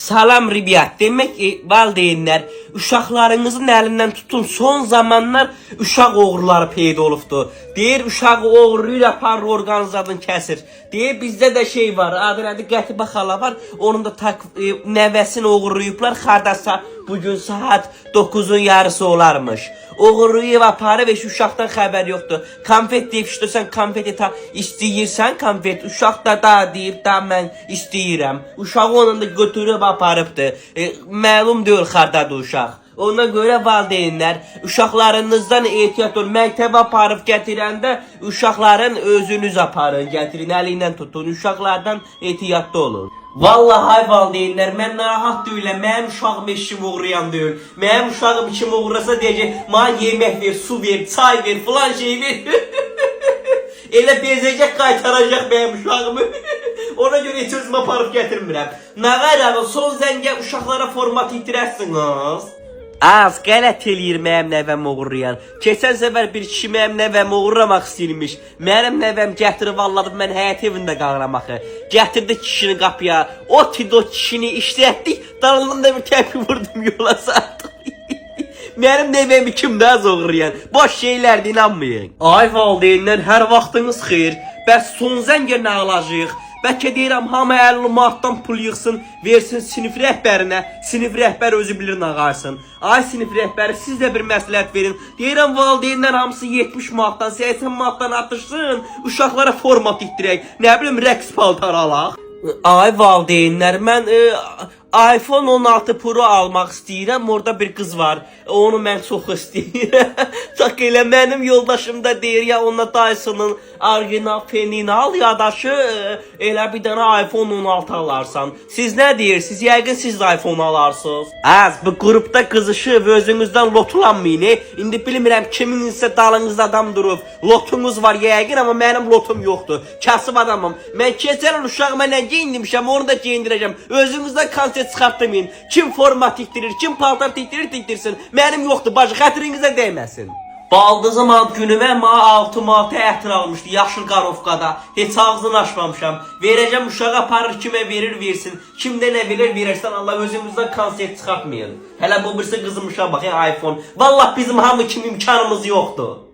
Salam Ribiyat. Demək ki, valideynlər uşaqlarınızın əlindən tutun. Son zamanlar uşaq oğruları peyda olubdu. Deyir uşağı oğurlayır, aparır, orqanızadını kəsir. Deyir bizdə də şey var, adı nədir? Qətibə xala var. Onun da nəvəsini oğurlayıblar. Xardasa bugün saat 9-un yarısı olarmış. Oğurlayıb aparıb, heç uşaqdan xəbər yoxdur. Konfet deyib, işte sən konfeti ta istəyirsən konfet. Uşaq da da deyib, da mən istəyirəm. Uşağı onun da götürüb aparıbdı. Məlum deyil hardadır uşaq. Ona görə valideynlər uşaqlarınızdan ehtiyat olun. Məktəbə aparıb gətirəndə uşaqların özünüz aparın, gətirin, əli ilə tutun. Uşaqlardan ehtiyatlı olun. Vallahi ay valideynlər, mən narahat deyiləm. Mənim uşağım heç kim uğrayan deyil. Mənim uşağım kim uğrasa deyəcək, mənə yemək ver, su ver, çay ver, filan şey ver. Elə bezəcək, qaytaracaq mənim uşağımı. Ona görə heç özüm aparıb gətirmirəm. Nə qərar, son zəngə uşaqlara format itirəsiniz. Az qələt eləyir mənim nəvəm oğurlayan. Keçən səfər bir kişi mənim nəvəmi oğurlamaq istəyirmiş. Mənim nəvəm gətirib alladıb mən həyət evində qalıram axı. Gətirdi kişini qapıya. O tido kişini işlətdik. Dalından da bir təpi vurdum yola saldım. Mənim nəvəmi kim daha oğurlayan? Boş şeylərdə inanmayın. Ay valideynlər, hər vaxtınız xeyir. Bəs son zəngə nə alacağıq? Bəlkə deyirəm hamı 50 manatdan pul yığsın, versin sinif rəhbərinə. Sinif rəhbəri özü bilir nə qarsın. Ay sinif rəhbəri, siz də bir məsləhət verin. Deyirəm valideynlər hamısı 70 manatdan, 80 manatdan atışsın, uşaqlara forma tikdirək. Nə bilim rəqs paltarı alaq. Ay valideynlər, mən iPhone 16 Pro almaq istəyirəm. Orada bir qız var. Onu mən çox istəyirəm. Çox elə mənim yoldaşım da deyir ya ona Dyson'ın orijinal fenini al ya daşı elə bir dənə iPhone 16 alarsan. Siz nə deyirsiniz? Yəqin siz də iPhone alarsınız. Az bu qrupda qızışıb özünüzdən lotulanmayın. İndi bilmirəm kiminsə dalınızda adam durub. Lotunuz var yəqin amma mənim lotum yoxdur. Kasıb adamam. Mən keçən il uşağıma nə geyindirmişəm, onu da geyindirəcəm. Özünüzdən konsert çıxartmayın. Kim forma tikdirir, kim paltar tikdirir, tikdirsin. Mənim yoxdur bacı, xətrinizə dəyməsin. Baldızım ad günümə mənə 6 manata ətir almışdı yaşıl qarovkada. Heç ağzını açmamışam. Verəcəm uşağa aparır kimə verir versin. Kimdə nə verir verərsən Allah özünüzdən konsert çıxartmayın. Hələ bu birisi qızmışa bax ya iPhone. Vallah bizim hamı kimi imkanımız yoxdur.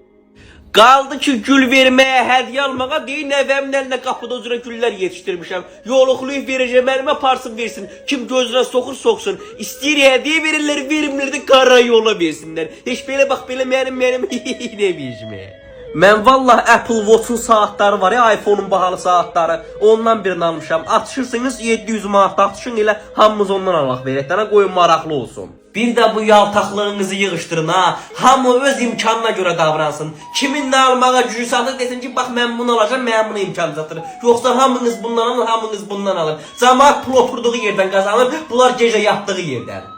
Qaldı ki gül verməyə, hədiyyə almağa deyir nəvəmin əlinə qapıda o cürə güllər yetişdirmişəm. Yoluxluyub verəcəm əlimə aparsın versin. Kim gözünə soxur soxsun. İstəyir hədiyyə verirlər, vermirlər də qara yola versinlər. Heç belə bax belə mənim deməyəcəm. Mən vallah Apple Watch-un saatları var ya, iPhone-un bahalı saatları. Ondan birini almışam. Atışırsınız 700 manat atışın elə hamımız ondan alaq verək. Dana qoyun maraqlı olsun. Bir də bu yaltaqlığınızı yığışdırın ha. Hamı öz imkanına görə davransın. Kimin nə almağa gücü çatır desin ki, bax mən bunu alacağam, mənim buna imkanım çatır. Yoxsa hamınız bundan alır, hamınız bundan alır. Camaat pul oturduğu yerdən qazanır, bunlar gecə yatdığı yerdən.